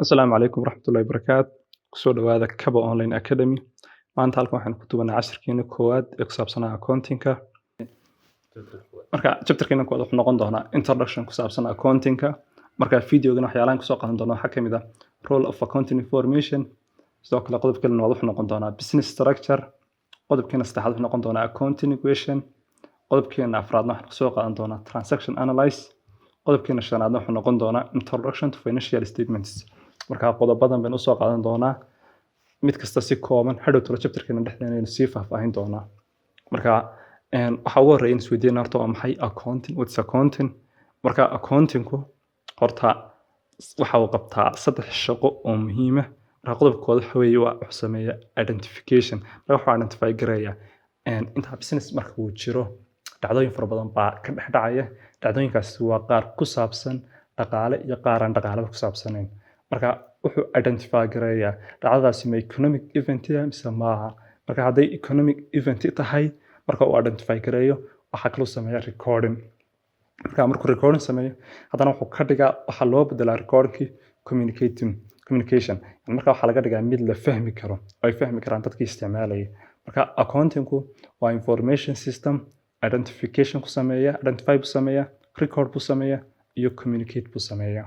Asalaamu calaykum waraxmatullaahi wabarakaatu. Kusoo dhawaada Kaba Online Academy. Maanta halkan waxaan ku tubanaa cashirkeena koowaad ee ku saabsanaa accounting-ka. Marka chapterkeena koowaad wuxuu noqon doonaa introduction ku saabsan accounting-ka. Marka videogan waxyaalahan kusoo qaadan doona waxaa kamid ah role of accounting information. Sidoo kale qodobka labaad wuxuu noqon doonaa business structure. Qodobkeena saddexaad wuxuu noqon doonaa accounting equation. Qodobkeena afraadna waxaan kusoo qaadan doonaa transaction analysis. Qodobkeena shanaadna wuxuu noqon doonaa introduction to financial statements. Marka qodobadan baynu usoo qaadan doonaa mid kasta si kooban. Hadhow tolo chapterkeena dhexdeena aynu sii faahfaahin doonaa. Marka waxa ugu horreeya in isweydiina horta waa maxay accounting? What's accounting? Marka accountingku horta waxa uu qabtaa saddex shaqo oo muhiim ah. Marka qodobka koowaad waxa weeye waa wuxuu sameeyaa identification. Marka wuxuu identify gareeyaa inta business marka uu jiro dhacdooyin fara badan baa ka dhex dhacaya. Dhacdooyinkaasi waa qaar ku saabsan dhaqaale iyo qaar aan dhaqaaleba ku saabsanayn. Marka wuxuu identify gareeyaa dhacdadaasi ma economic event mise maaha. Marka hadday economic event tahay, marka uu identify gareeyo, waxaa kaloo sameeya recording. Marka markuu recording sameeyo, haddana wuxuu ka dhigaa, waxaa loo bedelaa recordingkii communicating communication. Yani marka waxaa laga dhigaa mid la fahmi karo oo ay fahmi karaan dadkii isticmaalayay. Marka accountingku waa information system identification ku sameeya, identify buu sameeya, record buu sameeya iyo communicate buu sameeya.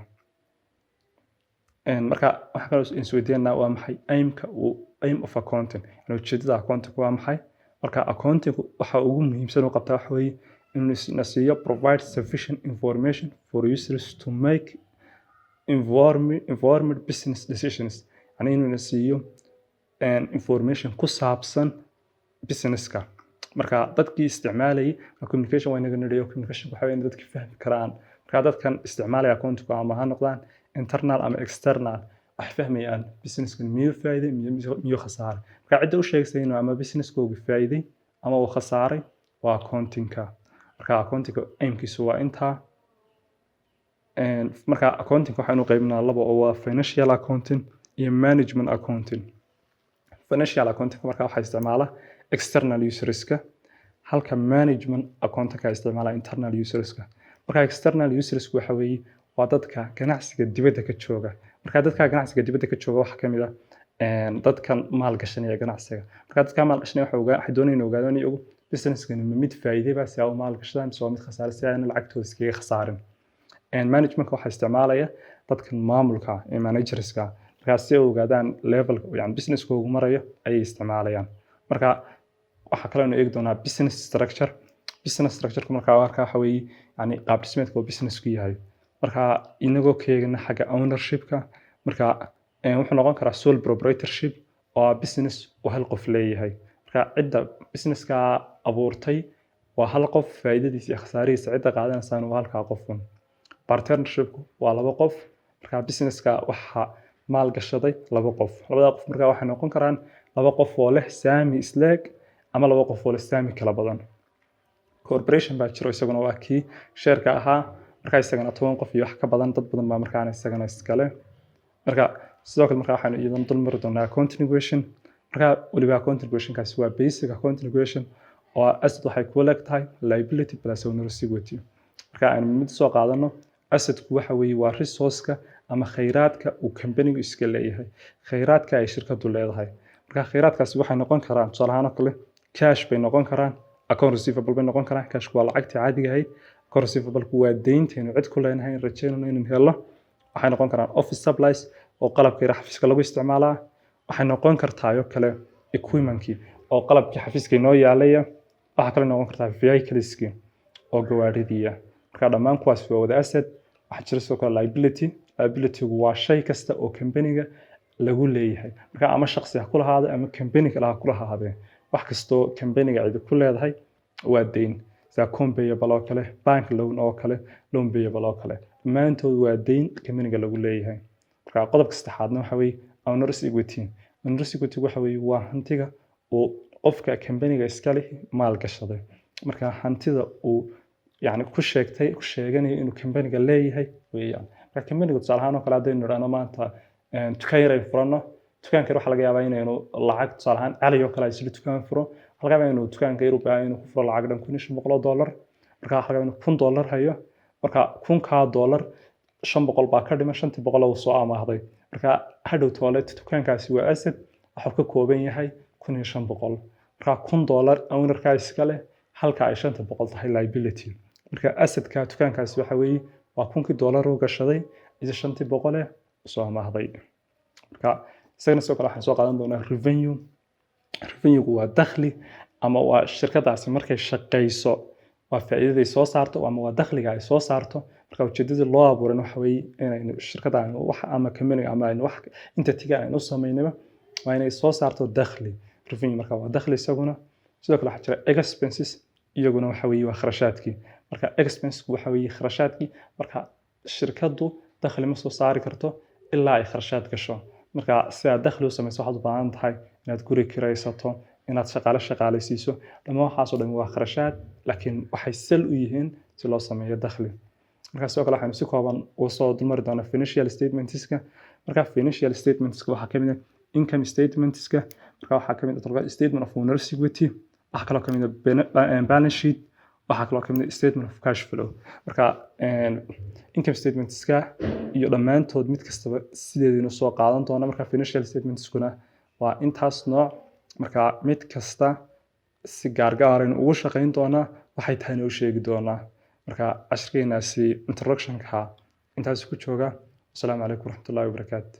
Marka waxaan kaloo isweydiinaa waa maxay aimka uu aim of accounting, yani ujeedada accounting waa maxay? Marka accounting waxa ugu muhiimsan uu qabtaa waxa weeye inuu na siiyo, provide sufficient information for users to make informed business decisions, yani inuu na siiyo information ku saabsan businesska. Marka dadkii isticmaalayay communication waa inaga nidhiyo, communication waxa weeye in dadkii fahmi karaan. Marka dadkan isticmaalaya accountingku ama ha noqdaan internal ama external, waxay fahmayaan businesskan miyuu faa'iiday, miyuu khasaaray. Marka cidda u sheegaysa inuu ama businesskoogu faa'iiday ama uu khasaaray waa accountingka. Marka accountingka aimkiisu waa intaa. Marka accounting waxaynu qaybinaa laba, oo waa financial accounting iyo management accounting. Financial accounting marka waxaa isticmaala external userska, halka management accounting ka isticmaala internal userska. Marka external usersku waxa weeye waa dadka ganacsiga dibadda ka jooga. Marka dadka ganacsiga dibadda ka jooga waxaa kamid ah dadkan maalgashanaya ganacsiga. Marka dadka maalgashanaya waxay doonayaan inay ogaadaan iyagu businesskani ma mid faa'iiday ba si ay u maalgashadaan, mise waa mid khasaare si aanay lacagtooda iskaga khasaarin. Managementka waxaa isticmaalaya dadkan maamulka ee managerska. Markaa si ay u ogaadaan levelka yani businesskoogu marayo ayay isticmaalayaan. Marka waxaa kaloo aynu eegi doonaa business structure. Business structure markaa marka waxa weeye yani qaab dhismeedka uu businessku yahay. Marka inagoo ka eegna xagga ownershipka, marka wuxuu noqon karaa sole proprietorship, oo ah business uu hal qof leeyahay. Marka cidda businesska abuurtay waa hal qof, faa'iidadiisa iyo khasaarihiisa cidda qaadanaysaana waa halkaa qofun. Partnershipku waa laba qof. Marka businesska waxaa maal gashaday laba qof. Labada qof marka waxay noqon karaan laba qof oo leh saami isleeg ama laba qof oo leh saami kala badan. Corporation baa jiro, isaguna waa kii sheerka ahaa. Marka isagana 10 qof iyo wax ka badan, dad badan baa markaana isagana iskale. Marka sidoo kale marka waxaanu iyadan dul mari doonaa accounting equation. Marka weliba accounting equationkaasi waa basic accounting equation, oo asset waxay ku leeg tahay liability plus owner's equity. Marka aynu mid soo qaadano, assetku waxa weeye waa resource-ka ama kheyraadka uu companigu iska leeyahay, kheyraadka ay shirkadu leedahay. Marka kheyraadkaasi waxay noqon karaan, tusaale ahaan oo kale, cash bay noqon karaan, account receivable bay noqon karaan. Cashku waa lacagtii caadiga ahayd, account receivable-ku waa deyntaynu cid ku leenahay in rajaynayno inaynu helno. Waxay noqon karaan office supplies, oo qalabka yar xafiiska lagu isticmaalaa. Waxay noqon kartaa oo kale equipmentkii, oo qalabkii xafiiska inoo yaalaya. Waxaa kale noqon kartaa vehicleskii, oo gawaadhidiiya. Marka dhammaan kuwaas waa wada asset. Waxaa jira sidoo kale liability. Liabilitygu waa shay kasta oo companyga lagu leeyahay. Marka ama shaqsi ha ku lahaado ama company kale ha ku lahaadee, wax kastoo companyga cidi ku leedahay waa deyn, sida account payable oo kale, bank loan oo kale, loan payable oo kale, dhammaantood waa deyn companyga lagu leeyahay. Marka qodobka saddexaadna waxa weeye owner's equity. Owner's equity waxa weeye waa hantiga uu qofka companyga iska leh maal gashaday. Marka hantida uu yani ku sheegtay, ku sheeganayo inuu companyga leeyahay weeyaan. Marka companyga, tusaale ahaan oo kale, haddaynu idhaahno maanta dukaan yar aynu furanno, dukaanka yar waxaa laga yaabaa inaynu lacag, tusaale ahaan Cali oo kale isla dukaan furo, waxaa laga yaabaa inuu dukaanka yar u baahan inuu ku furo lacag dhan $1,500. Marka waxaa laga yaabaa inuu $1,000 hayo. Marka kunkaa dollar 500 baa ka dhiman, shantii boqol uu soo amaahday. Marka Marka hadhow toilet dukaankaasi waa asset, waxuu ka kooban yahay 1500. Marka $1000 ownerkaa iska leh, halka ay 500 tahay liability. Marka assetka dukaankaasi waxa weeye waa 1000-kii dollar uu gashaday iyo 500-ee soo amaahday. Marka isagana sidoo kale waxaan soo qaadan doonaa revenue. Revenue waa dakhli ama waa shirkadaasi markay shaqayso waa faa'iidaday soo saarto ama waa dakhliga ay soo saarto. Marka ujeedadii loo abuuray waxa weeye inaynu shirkadda aynu wax ama company ama aynu wax entity-ga aynu u samaynaba waa inay soo saarto dakhli. Revenue marka waa dakhli isaguna. Sidoo kale waxaa jira expenses, iyaguna waxa weeye waa kharashaadkii. Marka expense waxa weeye kharashaadkii. Marka shirkaddu dakhli ma soo saari karto ilaa ay kharashaad gasho. Marka si aad dakhli u samayso, waxaad u baahan tahay inaad guri kiraysato, inaad shaqaale shaqaalaysiiso. Dhammaan waxaasoo dhan waa kharashaad, laakiin waxay sal u yihiin si loo sameeyo dakhli. Marka sidoo kale waxaynu si kooban uga soo dulmari doonaa financial statementska. Marka financial statementska waxaa kamid ah income statementska. Marka waxaa kamid ah statement of owner's equity, waxaa kaloo kamid ah balance sheet, waxaa kaloo kamid ah statement of cash flow. Marka income statementska iyo dhammaantood mid kastaba sideedinu soo qaadan doona. Marka financial statementskuna waa intaas nooc. Marka mid kasta si gaargaaraynu ugu shaqayn doonaa, waxay tahayna u sheegi doonaa. Marka cashirkeenaasi introductionka intaas ku jooga. Asalaamu calaykum waraxmatullahi wabarakaatu.